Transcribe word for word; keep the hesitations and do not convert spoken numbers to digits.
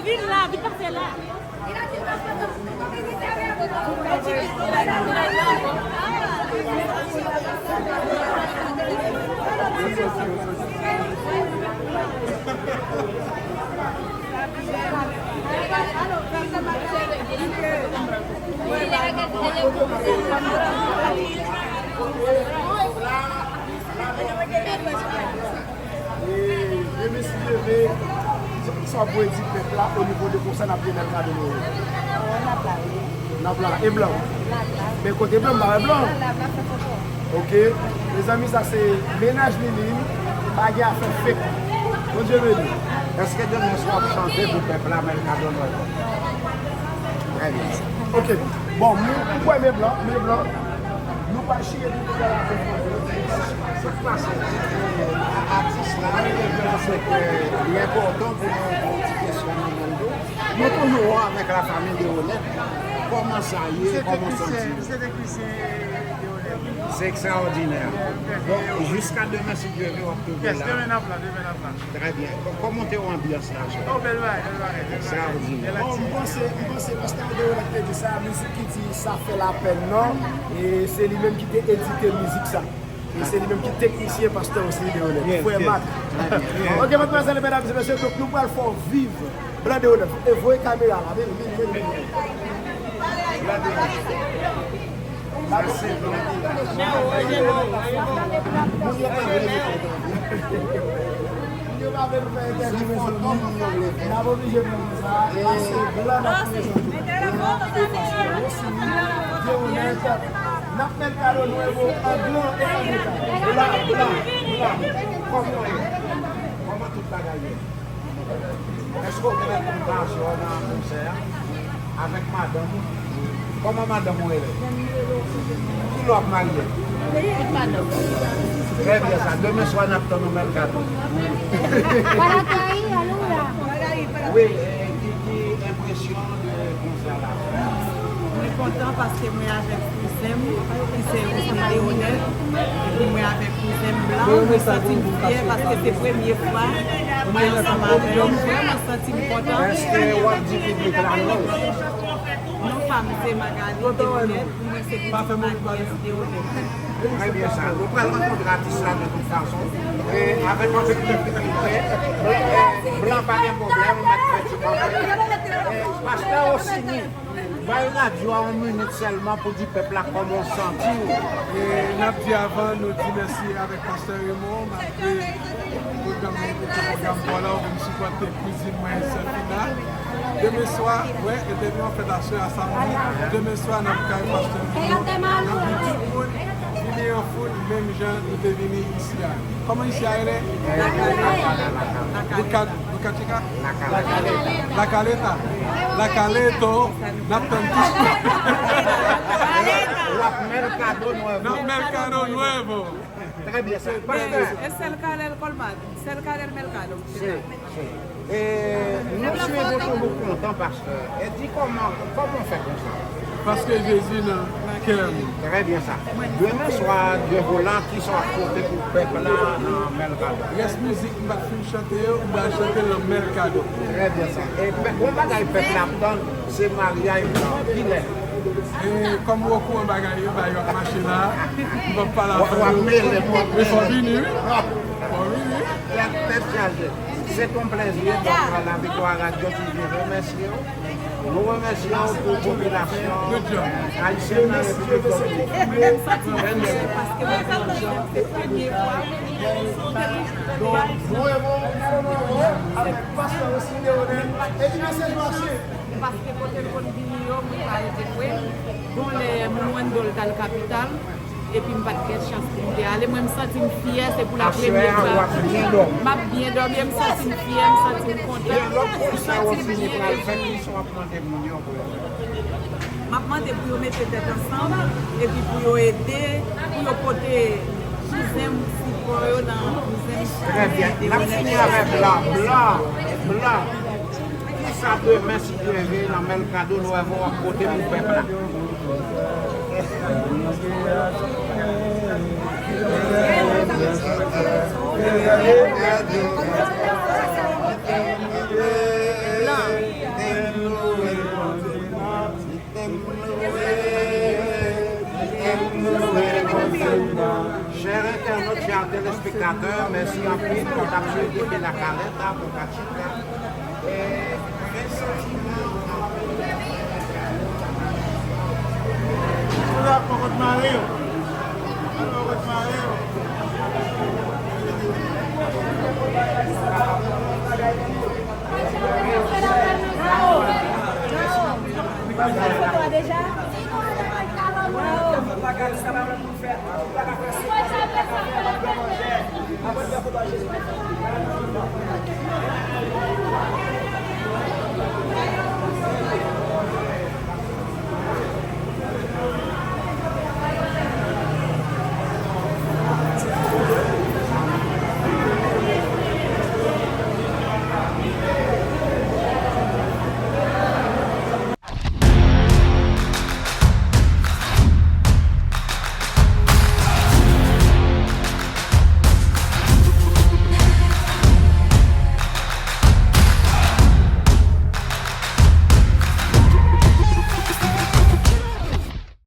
Vin la, vin pase la. E, e mesye, e, sa w pou di pèp la o nivo de konsa n ap gen bèl kado Nwèl? N ap la, wi. N ap la. E blan? N ap la. Men kote blan, m pa wè blan. N ap la, n ap fè foto. Ok. Mezanmi, sa se mennaj Liline. Pa gen afè fake. Bondye beni. Èske demen swa w ap chante pou pèp la, bèl kado Nwèl? Trè byen. Ok. Bon, m, m kwè men blan, men blan. Nou pral chire tout bagay la pou fò. Sa k pase? Atis la, se ke li enpòtan pou nou yon ti kesyon nan men l. Nou toujou avèk la famille Deroneth. Kòman sa ye? Kòman w santi w? Se ekstraòdinè. Bon, jiska demen, si Dye vle, w ap twouve la. Yes, demen n ap la, demen n ap la. Trè byen. Kò-, kòman te w anbyans la, jè? Oh, bèl bagay, bèl bagay, bèl bagay. Ekstraòdinè. Bon, m panse, m panse pastè Deroneth te di sa, mizik ki di sa fè lapèn nan, e se li menm ki te edite mizik sa. E se li menm ki teknisyen pastè osi, Deroneth. Yes, frè Mak. Ok, madmwazèl e medam e mesye, donk nou pral fè w viv Blan Deroneth. E voye kamera la, vini, vini, vini, vini. Blan Deroneth. Sa se Blan Deroneth. Moun yo pa vle nou fè entèvyou, mezanmi. N ap oblije pran sa. Paske blan n ap prezante. Blan e pastè Rosiny Deroneth. N ap met kado nou evo an gran e an deta. Blan, blan, blan. Kòman w ye? Kòman tout bagay ye? Èske w gen lòt moun k ap jwe nan konsè a? Avèk madanm ou? Kòman madanm ou rele? Ki lè w ap marye? Trè byen sa. Demen swa n ap tann ou mèt gate. Wi, e, ki, ki enpresyon de konsè la? Mwen kontan paske mwen avèk kouzen m, ki se Rosny Deroneth, epi mwen avèk kouzen m blan, mwen santi m fyè paske se premye fwa mwen ansanm avè l, mwen vrèman santi m kontan. Èske w ap di piblik la non? Non pa m, se Magalie Deroneth, pou mwen se pitit Marie S. Deroneth. Trè byen sa. Nou pral rankontre atis la de tout fason. E avèk anpil trankwilite. Blan, blan pa gen pwoblèm, ou mèt fè ti kanpe. E pastè Rosiny, bay radyo a yon minit sèlman pou di pèp la kòman w santi w. E n ap di avan, nou di mèsi avèk pastè Raymond, malgre pwogram nan te pwogram pa w la, ou vin sipòte kouzin mwen, Sèfina. Demen swa, wè, entèvyou an fèt aswè a Salomon. Demen swa, n ap kay pastè Raymond. N ap di tout moun, vini an foul, menm jan nou te vini isi a. Kòman isi a rele? Buca-, Bucachica? La Caleta. La Caleta. La Caleta. N ap tann tout. La Mercado Nuevo. N ap Mercado Nuevo. Trè byen, sa. Pastè. Es cerca del colmado, cerca del mercado. Si, si. E nou swiv ou toujou kontan, pastè. E di kòman, kòman w fè konsa? Paske Jezi nan kè m. Trè byen sa. Demen swa, Dye volan, kisa w ap pote pou pèp la nan Mercado? Rès mizik m pa t fin chante yo, m pral chante nan Mercado. Trè byen sa. E pè-, gon bagay pèp la ap tann, se maryaj blan. Kilè? E kòm ou okouran bagay yo, bagay yo ap mache la, m p ap pale afè yo. W ap mele, w ap mele. Men fò w vini, wi. Fò w vini. Tèt, tèt chaje. Se t on plèzi dòk la avèk w a Radyo T V. Remèsye w. Nou remèsye w pou popilasyon ayisyèn nan Repiblik Dominikèn. Mwen menm santi m fyè paske mwen se premye fwa. Donk, nou remèsye w avèk pastè Wesley Leonel. E li mesye nou ap swiv. Paske kote l konn vini yo, mwen pa rete kwè. Bon, lè moun Wendell t al kapital, epi m pa t gen chans pou m te ale, mwen m santi m fyè, se pou la premyè fwa. M ap byen dòmi, m santi m fyè, m santi m kontan. M santi m byen. Kisa w ap mande moun yo pou yo fè? M ap mande pou yo mete tèt ansanm, epi pou yo ede, pou yo pote kouzen m, sipò yo nan kouzen m. Trè byen. N ap fini avèk blan, blan, blan. Kisa demen, si Dye vle, nan Mercado Nuevo w ap pote pou pèp la? Blan. Chè entènot, chè telespektatè, mèsi anpil pou n ap swiv depi La Caleta, Boca Chica. E, men santiman. Kote mari w? Kote mari w?